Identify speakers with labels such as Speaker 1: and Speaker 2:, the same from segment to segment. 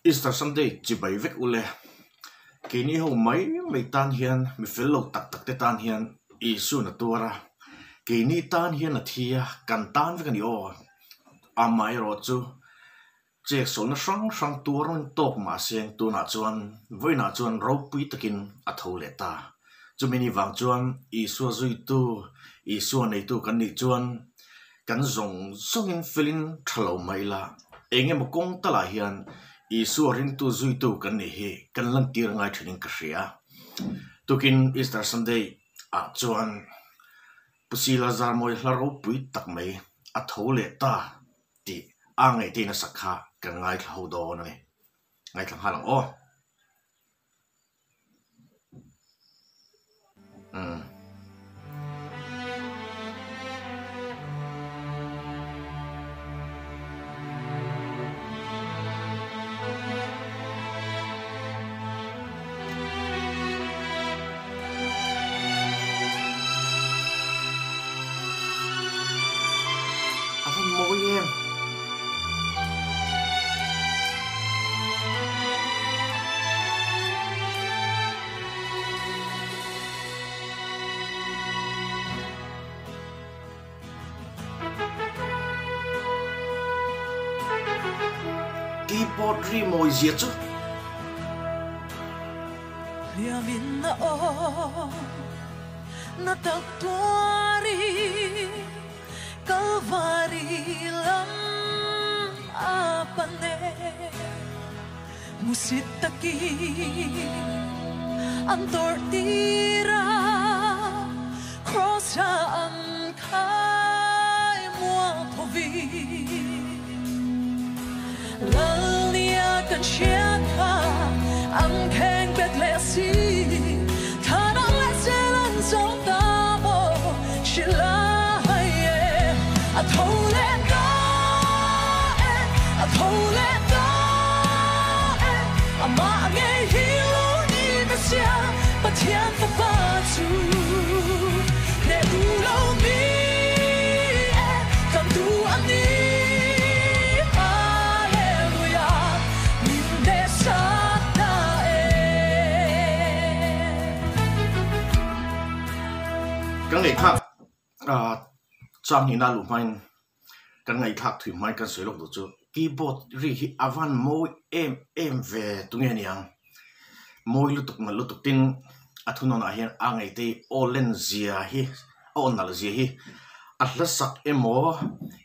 Speaker 1: Easter Sunday chibai vek ule. Keini ho mai mai tan hian mi fel lo tak tak te tan hian Isuan a tuar a, keini tan hian a thi a, kan tan vek a ni aw. Amaherawh chu chek sawlna hrang hrang tuar rawn tawk mahse tunah chuan vawiinah chuan ropui takin a tho leh ta. Chumi ni vang chuan Isua zuitu, Isua neitu kan nih chuan Kan zawng zawngin felin tha lo mah ila, eng emaw kawng talah hian Isua ringtu zuitu kan nih hi kan lantir ngai thinin ka hria. Tukin Easter Sunday ah chuan Pu Sila Zarmawi hla ropui tak mai a tho leh ta tih a ngaihtuahna sak kha kan ngaithla ho dawn a ni. Ngaithla nghal ang aw. A va mawi em? Keyboard ri mawi zia chu.
Speaker 2: Hliamin a awm na tak tuari Kalvari lam a pan e. Musit takin an tawrh tir a, Kraws ah an khai mual thovin. Lalnia kan hriat kha an kheng bet leh si, Thlanang leh zel an zo ta maw hrilh a hai e, a tho leh ta e, a tho leh ta e, amah ngei hi lo ni Messiah, Pathian Fapa chu hneh duh lo mi e, kan duh a ni. Hallelujah, min hneh sat ta e.
Speaker 1: Kan ngaihthlak chang hnihna luh hmain kan ngaihthlak thui hmain kan sawi lawk duh chu keyboard ri hi a van mawi em em ve tunge niang mawi lutuk nalh lutuk tin a thunawn ah hian a ngaihte aw len zia hi a aw nalh zia hi a hla sak emaw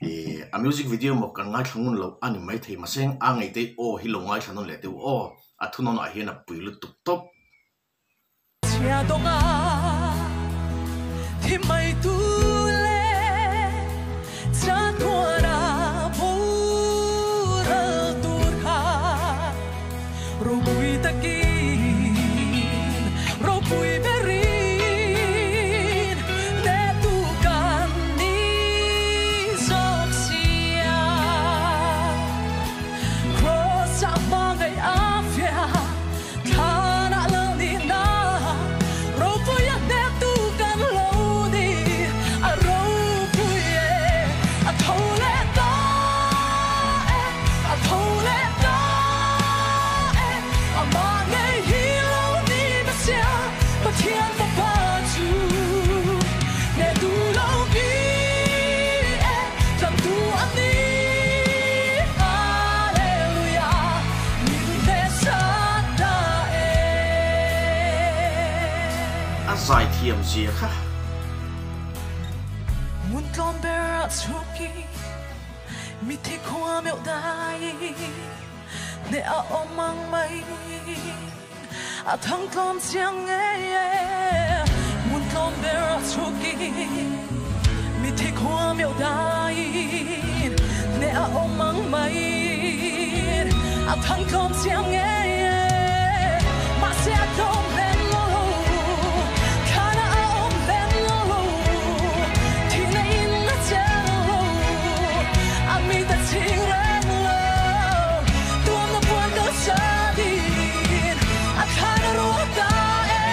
Speaker 1: ih a music video emaw kan ngaithla ngun loh a ni maithei mahse a ngaihte aw hi lo ngaithla nawn leh deuh aw a thunawn ah hian a pui lutuk tawp.
Speaker 2: Chhia dawnga thi mai tu leh chatuana boral tur kha ropui takin ropui berin hnehtu kan ni zawk sia. Kraws ah hmangaih a fiah. Thlanah lo nihna ropui a hnektu kan lo ni, a ropui e, a tho leh ta e, a tho leh ta e, amah ngei hi lo ni Messiah, Pathian Fapa chu hnehtu lo ni e, tlantu a ni. Hallelujah.
Speaker 1: A zaithiam zia kha.
Speaker 2: Hmun tlawm ber ah chhukin mithi khua meuh dai hneh a awm ang mai a thang tlawm chiang ngei e. Hmun tlawm ber ah chhukin mithi khua meuh dai hneh a awm ang mai a thang tlawm chiang ngei e. Mahse a tlawm hlen lo, thlanah a awm hlen lo, thihna in a cheng lo, a mit a ching reng lo, tuamna puan kal sa din a thlan a ruak ta e,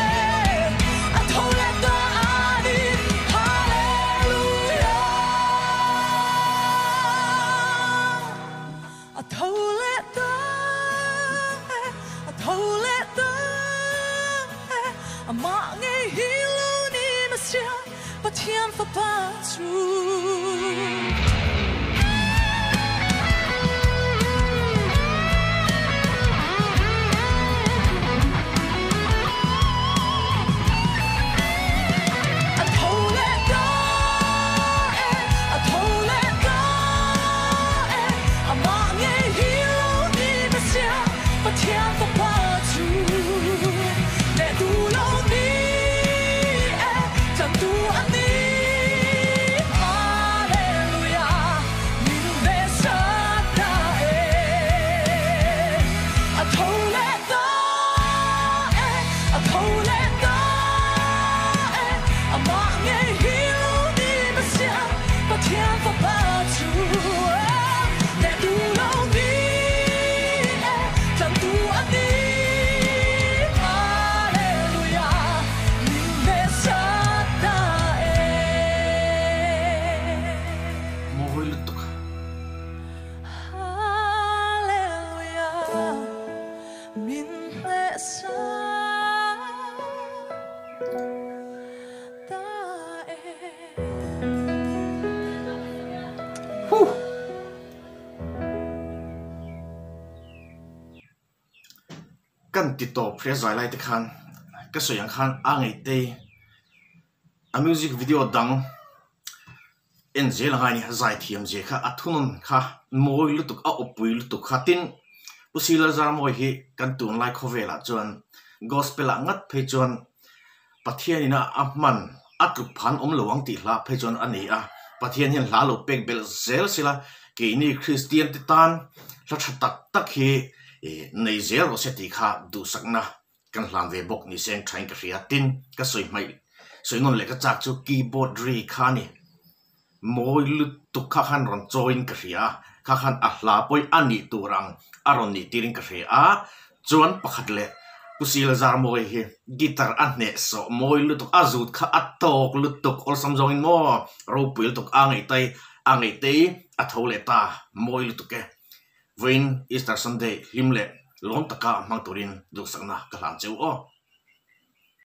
Speaker 2: a tho leh ta a ni. Hallelujah! A tho leh ta. tho leh ta e, amah ngei hi lo ni Messiah, Pathian Fapa chu. A tho leh ta e, a tho leh ta e, amah ngei hi lo ni Messiah, Pathian Fapa chu. Hnehtu lo ni e, tlantu a ni. Hallelujah, min ve sat ta e. A tho leh ta e, a tho leh ta e, amah ngei hi lo ni Messiah, Pathian Fapa chu. Hnehtu lo ni e, tlantu a ni. Hallelujah, min ve sat ta e.
Speaker 1: Mawi lutuk.
Speaker 2: Hallelujah, min hneh sat ta e.
Speaker 1: Huh! Kan ti tawp hria zai lai te khan ka sawi ang khan a ngeihtei a music video dang en zel angai a ni zai thiam zia kha a thunawn kha mawi lutuk a awpui lutuk kha tin Pu Sila Zarmawi hi kan tunlai khawvelah chuan gospel ah ngat phei chuan Pathian ina a hman a tluk phan awm lo ang tih hla phei chuan a ni a, Pathian hian hla lo pek belh zel sila keini Kristian te tan hla tha tak tak hi nei zel rawh se tih kha duhsakna kan hlan ve bawk ni se ang thain ka hria. Tin, ka sawi hmaih sawi nawn leh ka chak chu keyboard ri kha a ni. Mawi lutuk kha khan rawn chawiin ka hria a, kha khan a hla pawi a nih tur ang a rawn nih tirin ka hria a, chuan pakhat leh Pu Silazar Mawi hi guitar a hneh sawh mawi lutuk a zut kha a tawk lutuk awlsam zawngin maw ropui lutuk a ngeihtei a ngeihtei a tho leh ta mawi lutuk e. Vawiin Easter Sunday hlim leh lawm taka hmang turin duhsakna ka hlan cheu aw.